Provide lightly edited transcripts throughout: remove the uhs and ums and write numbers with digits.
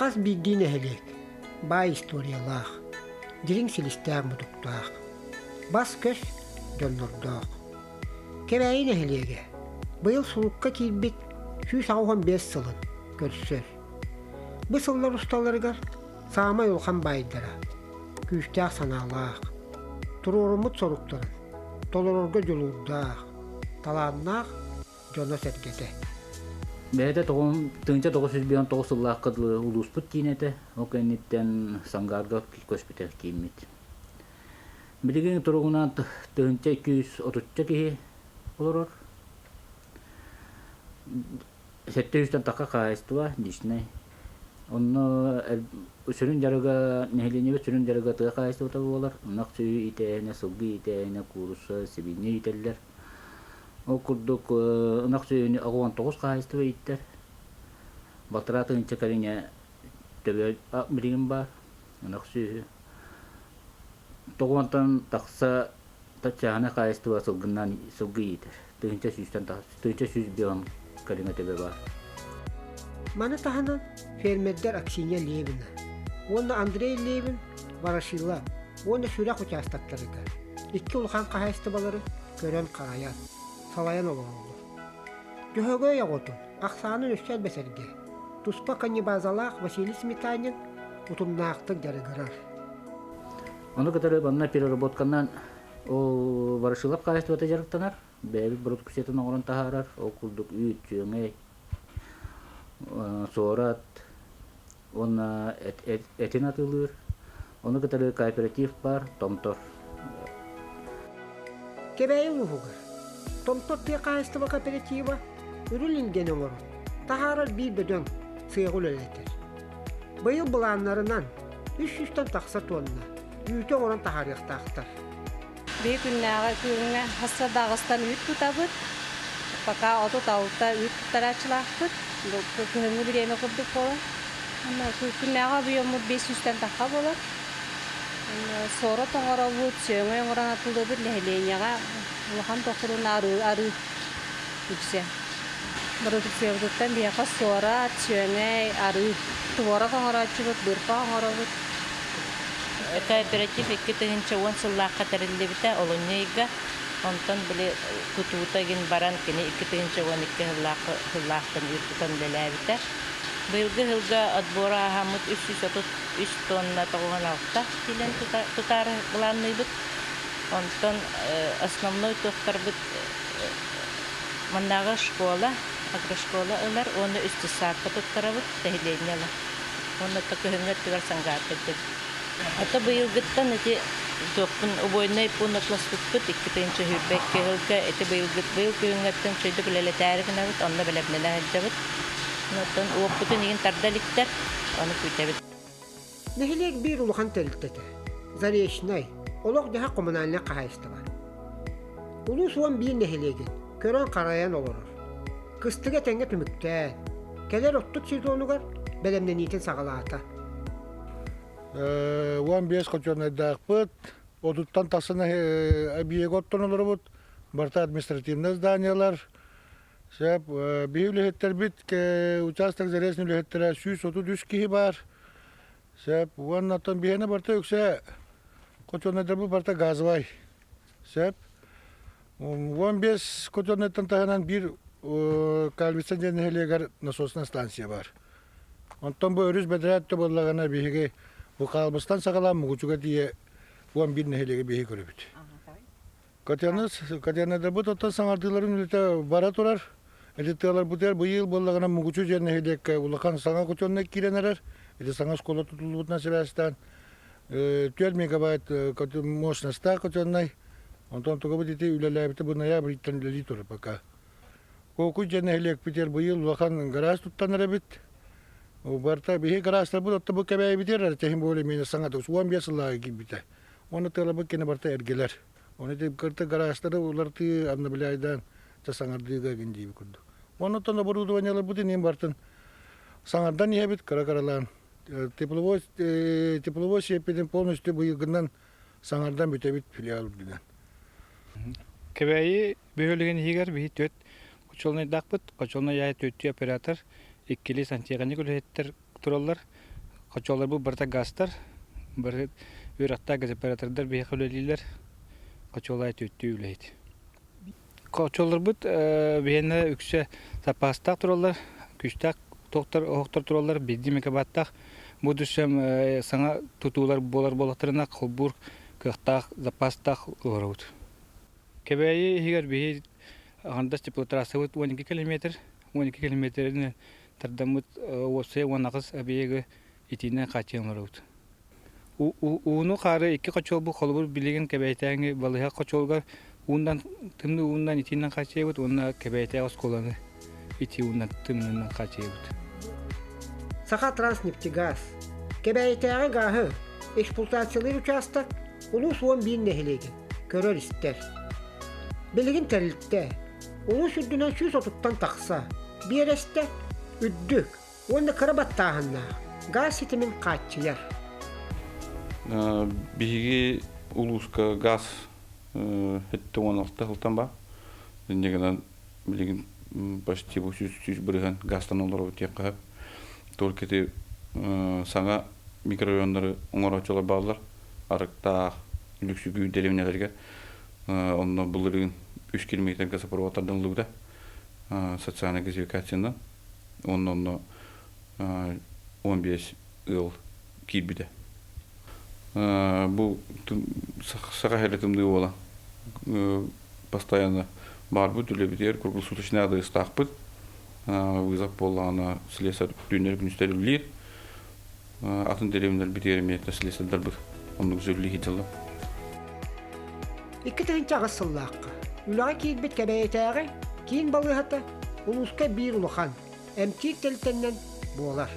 Хас биирдии нэһилиэк баай историялаах, дириҥ силистээх-мутуктаах, бас-көс дьоннордоох. Кэбээйи нэһилиэгэ быйыл сурукка киирбит 185 сылын көрсөр. Бу сыллар усталарыгар саамай улахан баайдара, күүстээх санаалаах, туруоруммут соруктарын толорорго дьулуурдаах, талааннаах дьоно-сэргэтэ. Бэйэтэ 1999 сыллаахха дылы улууспут киинэ этэ. Ол кэнниттэн Сангаарга көспүтэ кииммит. Билигин туругунан 1230 киһи олорор. 700-тэн тахха хаһаайыстыба личнэй. Онно сүрүн дьарыга, нэһилиэнньэбит сүрүн дьарыга тыа хаһаайыстыбата буолар. Ынах сүөһү иитээһинэ, сылгы иитээһинэ, куурусса, сибиинньэ иитэллэр. Ол курдук ынах сүөһүнү 19 хаһаайыстыба ииттэр. Балтараа тыһыынча кэриҥэ төбө билигин баар ынах сүөһү. Тоҕуонтан тахса чааһынай хаһаайыстыба сылгыннан сылгы иитэр. 1100-тэн 1105 кэриҥэ төбө баар. Маны таһынан фермердэр Аксинья Левина уонна Андрей Левин Ворошилов уонна Сүрэх учаастактарыгар икки улахан хаһаайыстыбалары көрөн-харайан, салайан олороллор. Дьөһөгөй оҕотун ахсаанын өссө элбэтэргэ туспа каннибазалаах Василий Сметанин утумнаахтык дьарыгырар. Ону кытары манна переработканан ол Ворошилов хаһаайыстыбата дьарыктанар, бэйэбит бородууксуйатын оҥорон таһаарар, ол курдук үүт, чүөҥэй, суорат уонна этин атыылыыр. Ону кытары кооператив баар, Томтор. Кэбээйи улууһугар Томтор тыа хаһаайыстыба кооператива үрүл илгэни оҥорон таһаарар биир бөдөҥ сыаҕы үлэлэтэр. Быйыл былааннарынан 300-тэн тахса туонна үүтү оҥорон таһаарыахтаахтар. Биир күннээҕи күҥҥэ хас да аҕыстан үүт тутабыт. Пока 36 үүт туттарааччылаахпыт. Кыһыҥҥы бириэмэ курдук буолан. Күннээҕи объеммут 500-тэн тахха буолар. Суорат оҥоробут, сүөҥэй оҥорон атыылыыбыт нэһилиэнньэҕэ улахан тохтуруна арыы, арыы үксэ. Бородууксуйабытыттан биһиэхэ суорат, сүөҥэй, арыы, творог оҥорооччубут, быырпах оҥоробут. Кооператив 2010 сыллаахха тэриллибитэ, олунньу ыйга. Онтон били тутуута игин баран кини 2012 сыллаахтан үүт тутан үлэлээбитэ. Быйылгы сылга отбора ааһаммыт 333 тонна 96 киилэн тутаары былаанныыбыт. Онтон основной туохтарбыт маннааҕы школа, агрошкола ылар уонна үс десятка туттарабыт, нэһилиэнньэ ылар. Уонна кыһыҥҥы өттүгэр Сангаарга илдьэбит. Ата быйылгыттан ити туохпун убойнай пуун атласпыппыт 2022 сылга ити быйылгыт быйыл күһүҥҥэттэн үчүгэйдик үлэлэтээри гынабыт, онно бэлэмнэнэ сылдьабыт. Оттон уоппутун игин тарда иликтэр, ону күүтэбит. Нэһилиэк биир улахан тэрилтэтэ Заречнай олох-дьаһах коммунальнай хаһаайыстыба. Улуус 11 нэһилиэгин көрөн-харайан олорор. Кыстыгы этэҥҥэ түмүктээн, кэлэр оттук сезонугар бэлэмнэниитин саҕалаата. 15 хочуонайдаахпыт, отуттан тахсан объект оттон олоробут, барыта административнай зданиялар, Сөп, биһи үлэһиттэрбит участок заречный үлэһиттэрэ 133 киһи баар. Сөп, уонна оттон биһиэнэ барыта үксэ хочуонайдарбыт барыта газовай. Сөп. 15 котельнайтан таһынан биир Кальвица диэн нэһилиэгэр насосная станция баар. Онтон бу өрүс бэдэрээт да буоллаҕына биһиги бу Хаалбыстан саҕалаан Мугучуга тиийэ 11 нэһилиэги биһиги көрөбүт. Котельнайдарбыт оттон саҥардыыларын үлэтэ бара турар. Ити тыаларбытыгар быйыл буоллаҕына Мугучу диэн нэһилиэккэ улахан саҥа котельнай киирэн эрэр. Ити саҥа оскуола тутуллубутунан сибээстээн 4 мегабайт мощностаах котельнай. Онтон тугабыт ити үлэлээбитэ бу ноябрьтан үлэлии турар пока. Куокуй диэн нэһилиэкпитигэр быйыл улахан гараж туттан эрэбит. Барыта биһи гаражтарбыт отто бу кэбээйбитигэр тем более менее саҥа 15 сыллааҕы киирбитэ. Уонна тыалабыт кини барыта эргэлэр. Оны кырта гаражтары улартыы обновляйдаан саҥардыыга гин дииби курдук. Оннуттан оборудованиеларбытын иһин бартын саҥардан иһэбит кыра-кыралаан. Тепловой тепловой сиэппитин полностью быйылгынан саҥардан бүтэбит филиал үрдүнэн. Кэбээйи бөһүөлэгин иһигэр биһи түөрт хочуолунайдаахпыт. Хочуолунай аайы түөртүү оператор, иккилии сантехник үлэһиттэр тураллар. Хочуолларбыт барыта газтар, бары үөрэхтээх газоператордар биһиэхэ үлэлииллэр. Хочуолай түөттүү үлэһит. Хочуолларбыт биһиэнэ үксэ саппаастаах тураллар, күүстээх тохтор оһохтор тураллар, биирдии мегабаттаах. Бу түсэм саҥа тутуулар буолар буоллахтарына холбуур кыахтаах запастаах олоробут. Кэбээйи иһигэр биһи аҥардас теплотрассабыт 12 километр, 12 километринэн тардаммыт уопсайа 18 объегы итиинэн хааччыйан олоробут. Ууну хаары икки хочуолбут холобур билигин Кэбээйтээҥи балыыһа хочуолугар уунан тымныы уунан итиинэн хааччыйабыт уонна Кэбээйтээх оскуоланы итии уунан тымныынан хааччыйабыт. Сахатранснефтегаз Кэбээйитээҕи гааһы эксплуатациялыыр учаастак улуус 11 нэһилиэгин көрөр-истэр. Билигин тэрилтэ улуус үрдүнэн 130-тан тахса биэрэстэ үрдүк уонна кыра баттааһыннаах гаас ситимин хааччыйар. Биһиги улууска гаас 76 сылтан баар. Инньэ гынан билигин почти бу 100% газтан олоробут диэххэ сөп. Только ити саҥа микрорайоннары оҥорооччулар бааллар. Арыктаах, Лүксүгүү дэриэбинэлэригэр онно былырыын 3 километрга сопровод тардыллыбыта социальнай газификациянан уонна онно 15 ыал киирбитэ. Бу саха сирэ тымныы буолан постоянно баарбыт үлэбитигэр круглосуточный адрестаахпыт. Вызов буоллаҕына слесарь түүннэри күнүстэри үлэлиир. Атын дэриэбинэлэрбитигэр эмиэ слесардарбыт оннук үлэлии сылдьаллар. 2008 сыллаахха үлэҕэ киирбит Кэбээйитээҕи киин балыыһата улууска биир улахан эмтиир тэрилтэннэн буолар.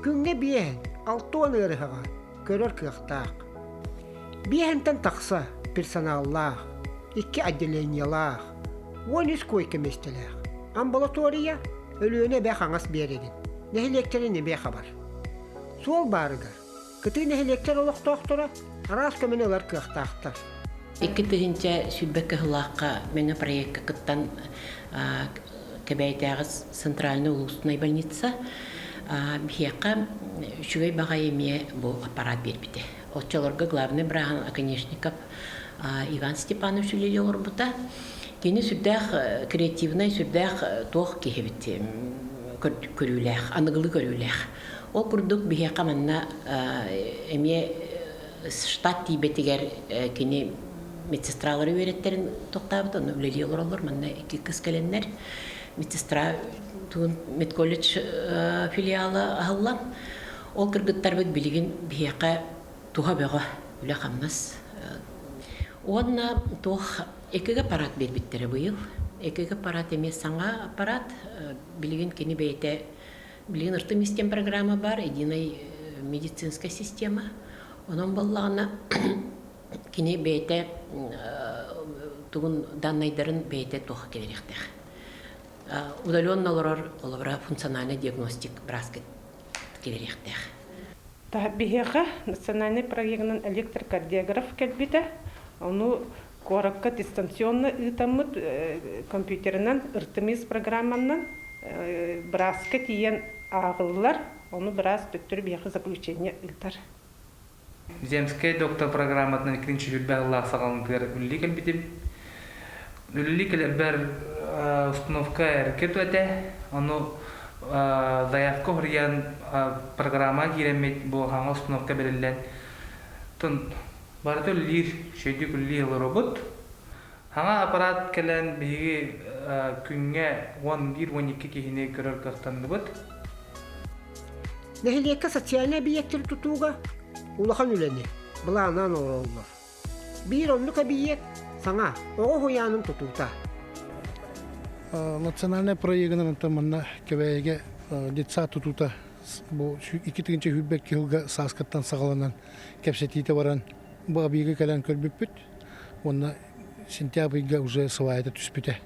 Күҥҥэ биэһэн 60 ыарыһаҕа көрөр кыахтаах. Биэһэнтэн тахса персоналлаах, икки отделениелаах, 13 койка миэстэлээх. Амбулатория Өлүөнэ эбэ хаҥас биэрэгин, нэһилиэктэрин эмиэ хабар. Суол баарыгар кытыы нэһилиэктэр олохтоохторо араас көмөнү ылар кыахтаахтар. 2020 кыһылаахха Мэҥэ проекка кыттан Кэбээйитээҕи центральный улуустунай больница биһиэхэ үчүгэй баҕайы эмиэ бу аппарат биэрбитэ. Оччолорго главный бырааһын Оконешников Иван Степанович үлэлии олорбута. Кини сүрдээх креативнай, сүрдээх туох киһи эбит көрүүлээх, аныгылыы көрүүлээх. Ол курдук биһиэхэ манна эмиэ штат тиийбэтигэр кини медсестралары үөрэттэрин тохтообут, онно үлэлии олороллор. Манна икки кыс кэлэннэр медсестра тугун медколледж филиала аһыллан, ол кыргыттарбыт билигин биһиэхэ туһа бөҕө үлэ-хамнас. Уонна туох ЭКГ аппарат биэрбиттэрэ быйыл. ЭКГ аппарат эмиэ саҥа аппарат. Билигин кини бэйэтэ Билигин ыртым истэн программа бар, единая медицинская система. Онон буоллаҕына кини бэйэтэ тугун даннайдарын бэйэтэ туохха кэлиэхтээх. Удаленно олорор холобура функциональный диагностик бырааска кэлиэхтээх. Биһиэхэ национальный проегынан электрокардиограф кэлбитэ. Ону куоракка дистанционно ыытаммыт компьютерынан ыртымиз программанан бырааска тиийэн ааҕыллар, ону быраас төттөрү биһиэхэ заключение ыытар. Земскэй доктор программатынан иккинчи сүүрбэ сыллаах саҕаланыытыгар үлэлии кэлбитим. Үлэлии кэлэрбэр установка эргэ этэ, ону заявка уһуруйан программаҕа киирэммит бу хаҥа установка бэриллэн барыта үлэлиир, үчүгэйдик үлэлии олоробут. Хаҥа аппарат кэлэн биһиги күҥҥэ 11-12 киһини көрөр кыахтанныбыт. Нэһилиэккэ социальнай эбийиэктэри тутууга улахан үлэни былааннаан оҥороллор. Биир оннук эбийиэк саҥа оҕо уһуйаанын тутуута. Национальнай проегынан манна Кэбээйигэ детсад тутуута бу 2022 сылга сааскыттан саҕаланан кэпсэтиитэ баран бу абыйга кэлэн көрбүппүт уонна сентябрьга уже свайата түспүтэ.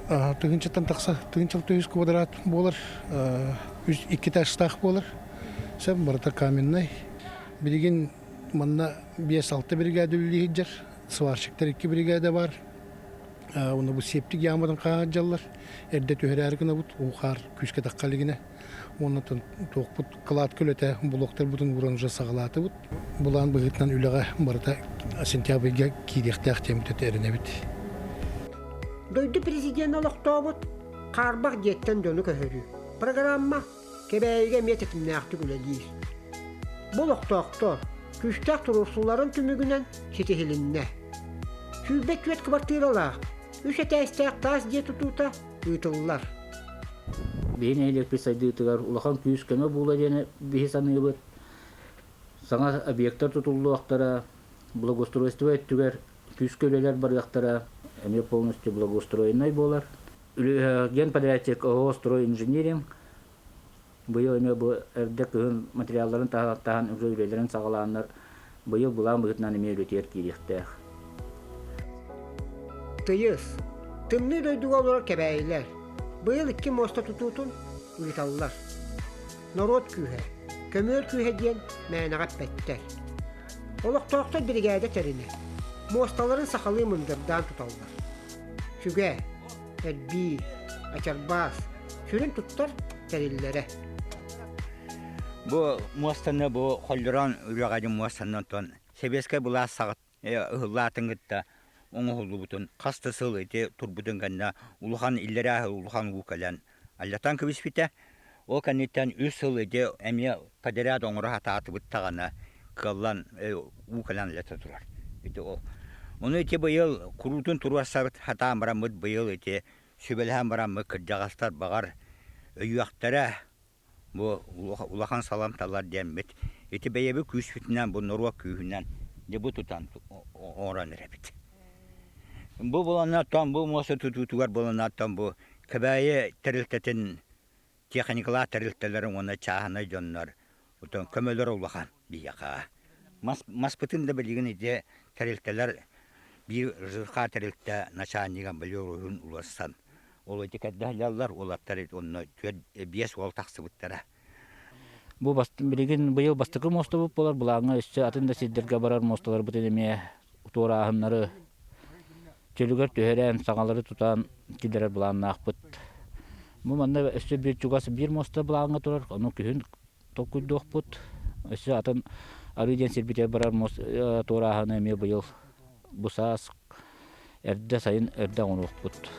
Тыһыынчаттан тахса тыһыынча 600 квадрат буолар, икки этажтаах буолар. Сөп барыта каменный. Билигин манна 5-6 бригада үлэлии сылдьар, сварщиктар икки бригада бар. Уонна бу септик яаматын хаһан дьаллар. Эрдэ түһэрээри гынабыт, уу хаар күүскэ тахха илигинэ. Уонна туохпут кладка үлэтэ блоктарбытын ууран уже саҕалаатыбыт. Былаан быһыытынан үлэҕэ барыта сентябрьга киириэхтээх диэммит эрэнэбит. Дойду президенэ олохтообут хаарбах дьиэттэн дьону көһөрүү программа Кэбээйигэ эмиэ тэтимнээхтик үлэлиир. Бу олохтоохтор күүстээх туруорсууларын түмүгүнэн ситиһилиннэ. 24 кыбартыыралаах, үс этээстээх таас дьиэ тутуута ыытыллар. Биһи нэһилиэкпит сайдыытыгар улахан күүс-көмө буолуо диэн биһи саныыбыт. Саҥа объектар тутуллуохтара, благоустройство өттүгэр күүскэ үлэлэр барыахтара, эмиэ полностью благоустроеннай буолар. Генподрядчик ООО «Стройинжиниринг» быйыл эмиэ бу эрдэ кыһын материалларын таһан уже үлэлэрин саҕалааннар быйыл былаан быһыытынан эмиэ үлэтигэр киириэхтээх. Тыйыс, тымныы дойдуга олорор кэбээйилэр быйыл икки муоста тутуутун ыыталлар. Норуот күүһэ, көмүөл күүһэ диэн мээнэҕэ эппэттэр. Олохтоохтор биригээдэ тэринэн, муосталарын сахалыы мындырдаан туталлар. Сүгэ, эрбии, ачарбаас, сүрүн туттар тэриллэрэ. Бу муостаны бу холлорон үрэҕэ муостаны онтон сэбиэскэй былаас саҕат ыһыллаатын кытта оҥоһуллубутун хас да сыл ити турбутун кэннэ улахан иллэрээ улахан уу кэлэн алдьатан кэбиспитэ. Ол кэнниттэн үс сыл ити эмиэ подряд оҥоро сатаатыбыт даҕаны кыаллан уу кэлэн алдьата турар. Ити ол. Ону ити быйыл куруутун туруорсабыт сатаан бараммыт быйыл ити сүбэлэһэн бараммыт кырдьаҕастар баҕар өйүөхтэрэ бу улахан саламталар диэммит ити бэйэбит күүспүтүнэн бу норуот күүһүнэн дьэ бу тутан оҥорон эрэбит. Бу буланнартан бу муоста тутуутугар буланнартан бу Кэбээйи тэрилтэтин техникалаах тэрилтэлэрин уонна чааһынай дьоннор отон көмөлөрө улахан биһиэхэ. Мас маспытын да билигин ити тэрилтэлэр биир ЖК тэрилтэ начальнига Белоруһун уларсан ол ити кэрдэһэллэр уолаттар онно түөрт биэс уол тахсыбыттара. Бу билигин быйыл бастакы муостабыт буолар былааҥҥа өссө атын да сирдэргэ барар муосталарбытын эмиэ туорааһыннары чөлүгэр түһэрэн, саҥалары тутан киллэрэр былааннаахпыт. Бу манна өссө биир чугас биир муоста былааҥҥа турар, ону күһүн толкуйдуохпут. Өссө атын арыы диэн сирбитигэр барар муос туорааһыны эмиэ быйыл бу саас эрдэ сайын эрдэ оҥоруохпут.